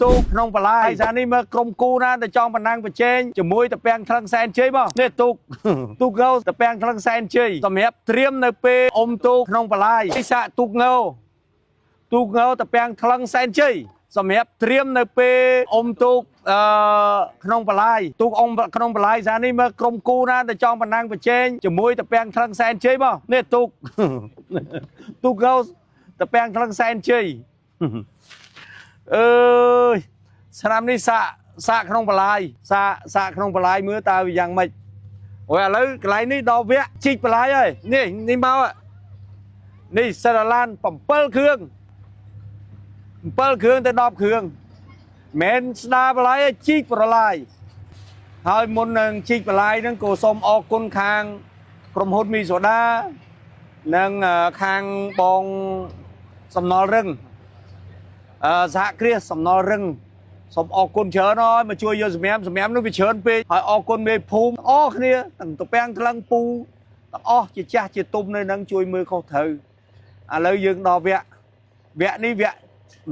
ទូកក្នុងបន្លាយសានេះមើលក្រុមគូណាទៅចង់បណ្ដាំងប្រជែងជាមួយតពាំងថ្លឹងសែនជ័យមកនេះទូក ទូកងោតពាំងថ្លឹងសែនជ័យសម្រាប់ត្រៀមនៅពេលអុំទូកក្នុងបន្លាយសាកទូកងោទូកងោតពាំងថ្លឹងសែនជ័យសម្រាប់ត្រៀមនៅពេលអុំទូកអឺក្នុងបន្លាយទូកអុំក្នុងបន្លាយសានេះមើលក្រុមគូណាទៅចង់បណ្ដាំងប្រជែងជាមួយតពាំងថ្លឹងសែនជ័យមកនេះទូក ទូកងោតពាំងថ្លឹងសែនជ័យ អើយឆ្នាំនេះសាកសាកក្នុងបន្លាយសាកសាកក្នុងបន្លាយមើលតើវាយ៉ាងម៉េចអូយឥឡូវកន្លែងនេះដល់វគ្គជីកបន្លាយហើយនេះនេះមកនេះសិតអាឡាន7គ្រឿង7គ្រឿងទៅ10គ្រឿងមិនស្ដារបន្លាយទេជីកប្រឡាយហើយមុននឹងជីកបន្លាយហ្នឹងក៏សូមអរគុណខាងក្រុមហ៊ុនមីសូដានិងខាងបងសំណល់រឹង អឺសហគ្រាសសំណល់រឹងសូមអរគុណច្រើនហើយមកជួយយកសម្រាមសម្រាមនោះវាច្រើនពេកហើយអរគុណមេភូមិអរគ្នាទាំងតពាំងថ្លឹងពូទាំងអស់ជាចាស់ជាទុំនៅនឹងជួយមើលខុសត្រូវឥឡូវយើងដល់វគ្គវគ្គនេះវគ្គ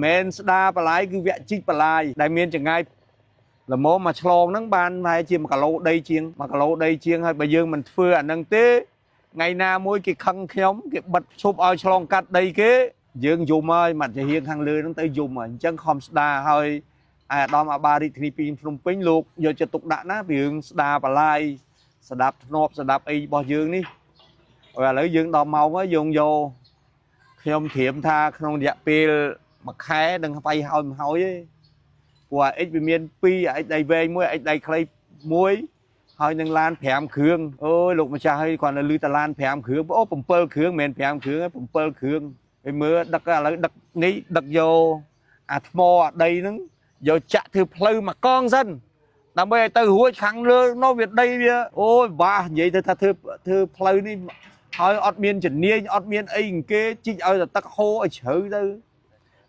មិនស្ដារបលាយគឺវគ្គជីកបលាយដែលមានចង្ងាយល្មមមកឆ្លងហ្នឹងបានប្រហែលជា1គីឡូដីជាង1គីឡូដីជាងហើយបើយើងមិនធ្វើអាហ្នឹងទេថ្ងៃណាមួយគេខឹងខ្ញុំគេបិទឈប់ឲ្យឆ្លងកាត់ដីគេ យើងយំហើយមាត់ជាហៀងខាងលើហ្នឹងទៅយំហើយអញ្ចឹងខំស្ដារហើយអាដាមអាបារាជធានីពីភ្នំពេញលោកយកចិត្តទុកដាក់ណាពីរឿងស្ដារបលាយស្ដាប់ធ្នាប់ស្ដាប់អីរបស់យើងនេះហើយឥឡូវយើងដល់ម៉ោងហើយយើងយកខ្ញុំត្រៀមថាក្នុងរយៈពេលមួយខែនឹងវាយហើយមិនហើយទេព្រោះអា X វាមាន2អា X ដៃវែងមួយអា X ដៃខ្លីមួយហើយនឹងឡាន5គ្រឿងអូយលោកម្ចាស់ហើយគ្រាន់តែលឺតាឡាន5គ្រឿងអូ7គ្រឿងមិនមែន5គ្រឿងទេ7គ្រឿង ហើយមើលដឹកឥឡូវដឹកនេះដឹកយកអាថ្មអាដីហ្នឹងយកចាក់ធ្វើផ្លូវមកកងសិនដើម្បីឲ្យទៅរួចខាងលើនោះវាដីវាអូយបាសនិយាយទៅថាធ្វើធ្វើផ្លូវនេះហើយអត់មានជំនាញអត់មានអីគេជីកឲ្យតែទឹកហូរឲ្យជ្រៅទៅ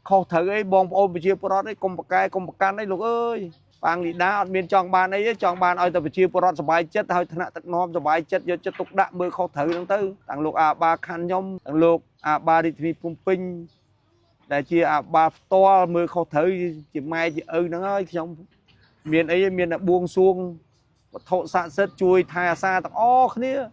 ខុសត្រូវអីបងប្អូនប្រជាពលរដ្ឋអីកុំប្រកែកុំប្រកាន់អីលោកអើយប៉ាងលីដាអត់មានចង់បានអីទេចង់បានឲ្យតែប្រជាពលរដ្ឋសប្បាយចិត្តហើយថ្នាក់ទឹកនាំសប្បាយចិត្តយកចិត្តទុកដាក់មើលខុសត្រូវហ្នឹងទៅទាំងលោកអាបាខណ្ឌខ្ញុំទាំងលោកអាបារាជធានីភ្នំពេញដែលជាអាបាផ្ទាល់មើលខុសត្រូវជាម៉ែជាឪហ្នឹងហើយខ្ញុំមានអីមានតែបួងសួងវត្ថុស័ក្តិសិទ្ធិជួយថែអាសាទាំងអស់គ្នា។